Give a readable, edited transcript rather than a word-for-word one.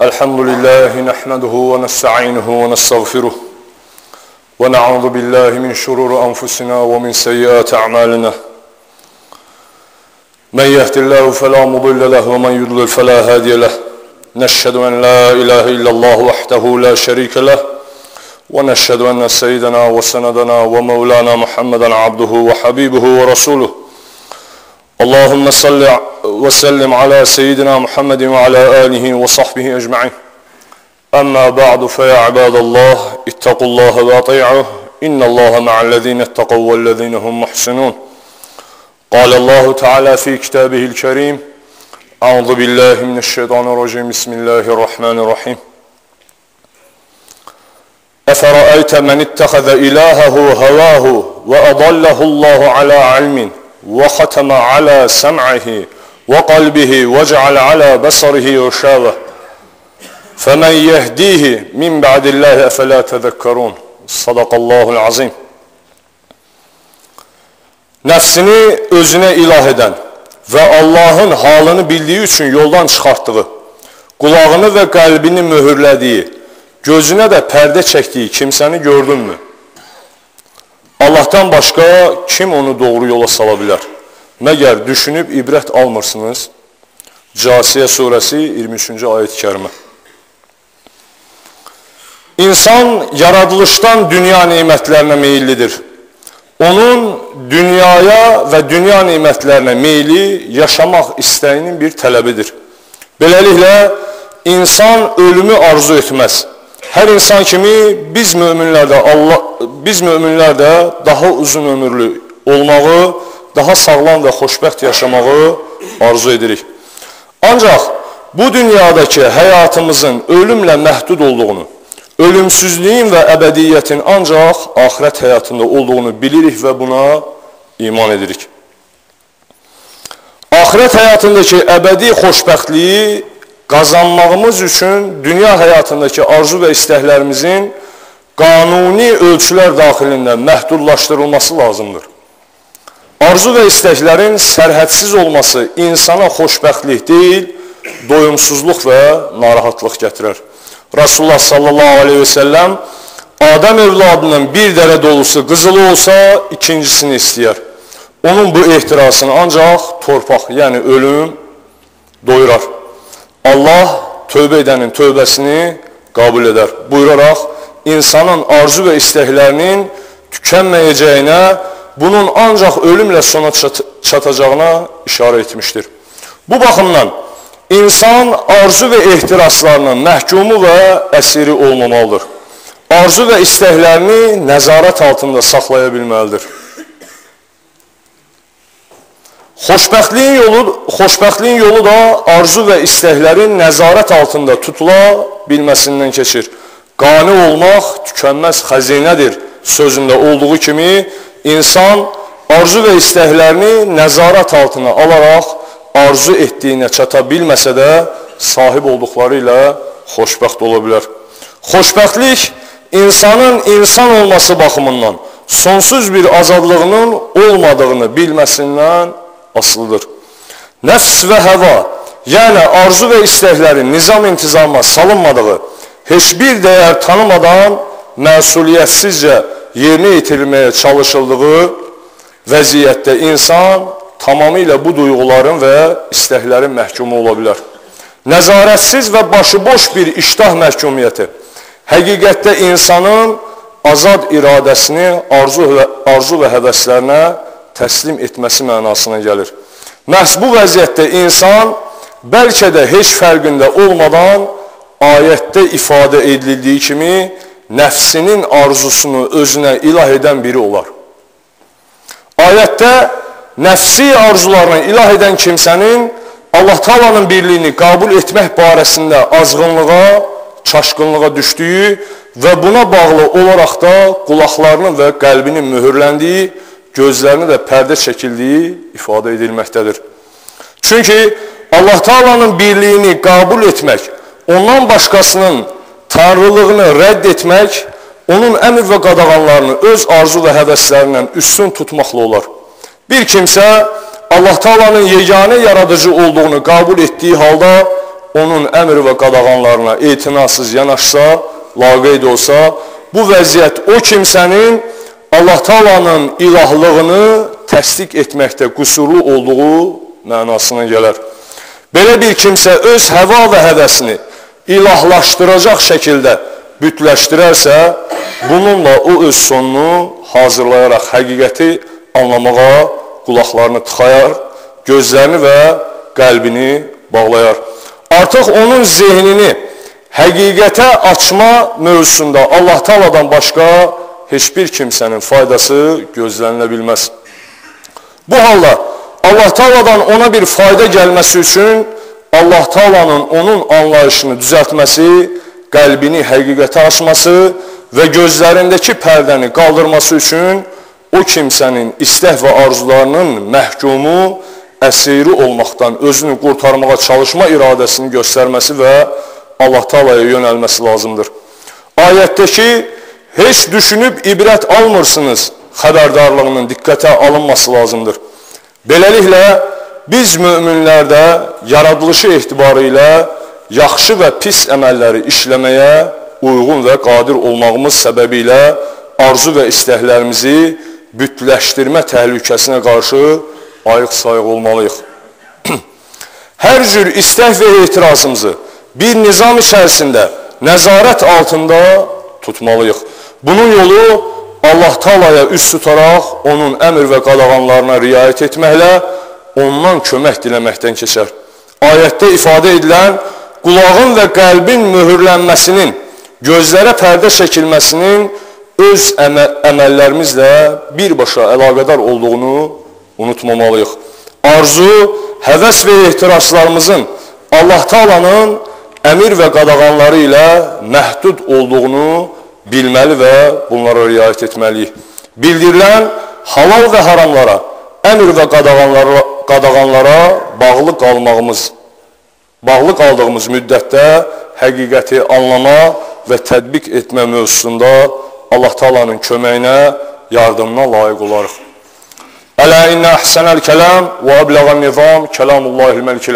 الحمد لله نحمده ونستعينه ونستغفره ونعوذ بالله من شرور أنفسنا ومن سيئات أعمالنا. من يهد الله فلا مضل له ومن يضلل فلا هادي له. نشهد أن لا إله إلا الله وحده لا شريك له، ونشهد أن سيدنا وسندنا ومولانا محمدا عبده وحبيبه ورسوله. اللهم صل وسلم على سيدنا محمد وعلى آله وصحبه أجمعين. أما بعد، فيا عباد الله، اتقوا الله وأطيعوه، إن الله مع الذين اتقوا والذين هم محسنون. قال الله تعالى في كتابه الكريم: أعوذ بالله من الشيطان الرجيم، بسم الله الرحمن الرحيم. أفرأيت من اتخذ إلهه هواه وأضله الله على علم وختم على سمعه وقلبه وجعل على بصره غشاوة فمن يهديه من بعد الله أفلا تذكرون. صدق الله العظيم. Nəfsini özünə ilah edən və Allahın halını bildiyi üçün yoldan çıxartdığı, qulağını və qəlbini möhürlədiyi, gözünə də pərdə çəkdiyi kimsəni gördünmü? Allahdan başqa kim onu doğru yola sala bilər? Məgər düşünüb ibrət almırsınız? Casiyə surəsi 23-cü ayət-i kərimə. İnsan yaradılışdan dünya nemətlərinə meyillidir. Onun dünyaya və dünya nemətlərinə meyli yaşamaq istəyinin bir tələbidir. Beləliklə, insan ölümü arzu etməz. Hər insan kimi biz möminlər də daha uzun ömürlü olmağı, daha sağlam və xoşbəxt yaşamağı arzu edirik. Ancaq bu dünyadakı həyatımızın ölümlə məhdud olduğunu, ölümsüzlüyün və əbədiyyətin ancaq axirət həyatında olduğunu bilirik və buna iman edirik. Axirət həyatındakı əbədi xoşbəxtliyi qazanmağımız üçün dünya həyatındakı arzu və istəklərimizin qanuni ölçülər daxilində məhdudlaşdırılması lazımdır. Arzu və istəklərin sərhədsiz olması insana xoşbəxtlik deyil, doyumsuzluq və narahatlıq gətirər. Rasulullah sallallahu aleyhi ve sellem, Adəm evladının bir dərə dolusu qızılı olsa, ikincisini istəyər. Onun bu ehtirasını ancaq torpaq, yəni ölüm doyurar. Allah tövbə edənin tövbəsini qəbul edər. Buyuraraq, insanın arzu və istəklərinin tükənməyəcəyinə, bunun ancaq ölümlə sona çatacağına işarə etmişdir. Bu baxımdan, İnsan arzu və ehtiraslarının məhkumu və əsiri olmamalıdır. Arzu və istəklərini nəzarət altında saxlaya bilməlidir. Xoşbəxtliyin yolu da arzu və istəklərin nəzarət altında tutula bilməsindən keçir. Qani olmaq tükənməz xəzinədir sözündə olduğu kimi, insan arzu və istəklərini nəzarət altına alaraq arzu etdiyinə çata bilməsə də sahib olduqları ilə xoşbəxt ola bilər. Xoşbəxtlik insanın insan olması baxımından sonsuz bir azadlığının olmadığını bilməsindən asılıdır. Nəfs və həva, yəni arzu və istəklərin nizam-intizama salınmadığı, heç bir dəyər tanımadan məsuliyyətsizcə yerinə yetirilməyə çalışıldığı vəziyyətdə insan tamamilə bu duyğuların və istəklərin məhkumu ola bilər. Nəzarətsiz və başıboş bir iştah məhkumiyyəti həqiqətdə insanın azad iradəsini arzu və həvəslərinə təslim etməsi mənasına gəlir. Məhz bu vəziyyətdə insan bəlkə də heç fərqində olmadan ayətdə ifadə edildiyi kimi nəfsinin arzusunu özünə ilah edən biri olar. Ayətdə nəfsi arzularını ilah edən kimsənin Allah Taala'nın birliyini qəbul etmək barəsində azğınlığa, çaşqınlığa düşdüyü və buna bağlı olaraq da qulaqlarının və qəlbinin möhürləndiyi, gözlərinə də pərdə çəkildiyi ifadə edilməkdədir. Çünki Allah Taala'nın birliyini qəbul etmək, ondan başqasının tanrılığını rədd etmək, onun əmr və qadağanlarını öz arzu və həvəslərindən üstün tutmaqla olar. Bir kimsə Allah Taala'nın yeganə yaradıcı olduğunu qəbul etdiyi halda onun əmr və qadağanlarına etinasız yanaşsa, laqeyd olsa, bu vəziyyət o kimsənin Allah Taala'nın ilahlığını təsdiq etməkdə qüsurlu olduğu mənasına gələr. Belə bir kimsə öz həva və həvəsini ilahlaşdıracaq şəkildə bütləşdirərsə, bununla o öz sonunu hazırlayaraq həqiqəti anlamağa qulaqlarını tıxayar, gözlərini və qəlbini bağlayar. Artıq onun zehnini həqiqətə açma mövzusunda Allah Taala'dan başqa heç bir kimsənin faydası gözlənilə bilməz. Bu halda Allah Taala'dan ona bir fayda gəlməsi üçün Allah Taala'nın onun anlayışını düzəltməsi, qəlbini həqiqətə açması və gözlərindəki pərdəni qaldırması üçün o kimsənin istək və arzularının məhkumu, əsiri olmaqdan özünü qurtarmağa çalışma iradəsini göstərməsi və Allah Taala'ya yönəlməsi lazımdır. Ayətdəki heç düşünüb ibrət almırsınız xəbərdarlığının diqqətə alınması lazımdır. Beləliklə, biz müminlərdə yaradılışı etibarı ilə yaxşı və pis əməlləri işləməyə uyğun və qadir olmağımız səbəbilə arzu və istəklərimizi bütləşdirmə təhlükəsinə qarşı ayıq-sayıq olmalıyıq. Hər cür istək və etirazımızı bir nizam içərisində nəzarət altında tutmalıyıq. Bunun yolu Allah Taala'ya üz tutaraq onun əmr və qadağanlarına riayət etməklə ondan kömək diləməkdən keçər. Ayətdə ifadə edilən qulağın və qəlbin möhürlənməsinin, gözlərə pərdə çəkilməsinin öz əməllərimizlə birbaşa əlaqədar olduğunu unutmamalıyıq. Arzu, həvəs və ehtiraslarımızın Allah Taala'nın əmir və qadağanları ilə məhdud olduğunu bilməli və bunlara riayət etməliyik. Bildirilən halal və haramlara, əmr və qadağanlara bağlı qaldığımız müddətdə həqiqəti anlama və tətbiq etmə mövzusunda Allah Taala'nın köməyinə, yardımına layiq olarıq. Ələ innə əhsənəl kələm və əbləğən nizam kəlamullahil məlikil.